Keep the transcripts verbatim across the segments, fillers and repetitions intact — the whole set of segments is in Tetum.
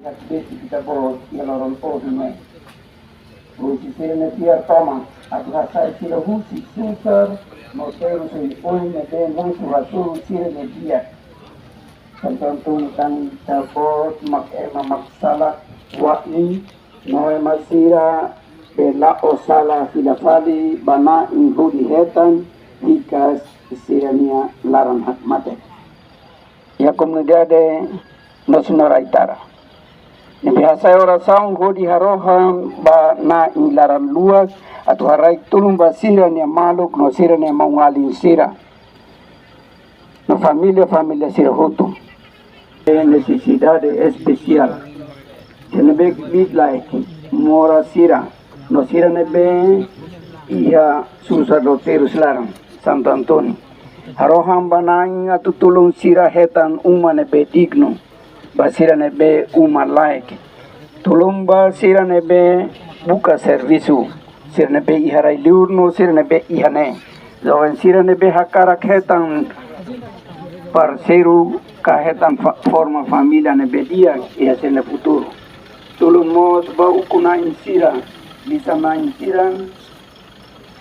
Besi ita-boot iha loron ohin ne'e. Husi sira-nia fiar tomak atu hasai sira husi susar no terus oioin ne'ebé mosu hasoru sira-nia di'ak. Santo Antônio tan ita-boot mak ema mak sala wa'in no ema sira be la'o sala fila fali ba na'in hodi hetan hikas sira-nia laran hakmatek. Iha komunidade no Sinora Aitara ne'ebé hasai orasaun hodi harohan ba na'in laran luak atu haraik tulun ba sira-nia maluk no sira-nia maun-alin sira no família-família sira hotu. Nesesidade espesiál sira ne'ebé kbiit-laek, moras sira no sira ne'ebé iha susar no terus laran. Santo Antônio harohan ba na'in atu tulun sira hetan uma ne'ebé dignu ba sira ne'ebé uma laek. Tulun ba sira ne'ebé buka servisu, sira ne'ebé iha rai-liur no sira ne'ebé iha ne'e. Joven sira ne'ebé hakarak hetan parseiru ka hetan fa-, forma família ne'ebé di'ak iha sira-nia futuru. Tulun mós ba ukun-na'in sira, lisan-na'in sira,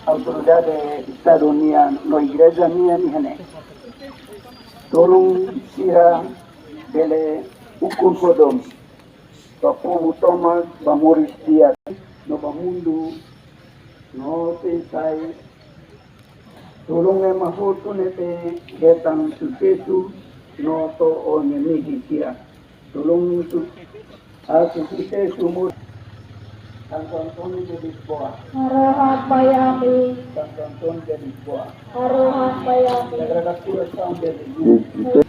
autoridade Estadu nian no igreja nian iha ne'e. Tulun sira bele ukun fó domin ba povu tomak ba moris di'ak no ba mundu no sei sai. Tulun ema hotu ne'ebé hetan susesu no to'o nia mehi sira. Tulun su-, ah, susesu mo. Santo Antônio de Lisboa. Harohan ba ami. Santo Antônio de Lisboa. Harohan ba ami. Sagrada Coração de Jesus.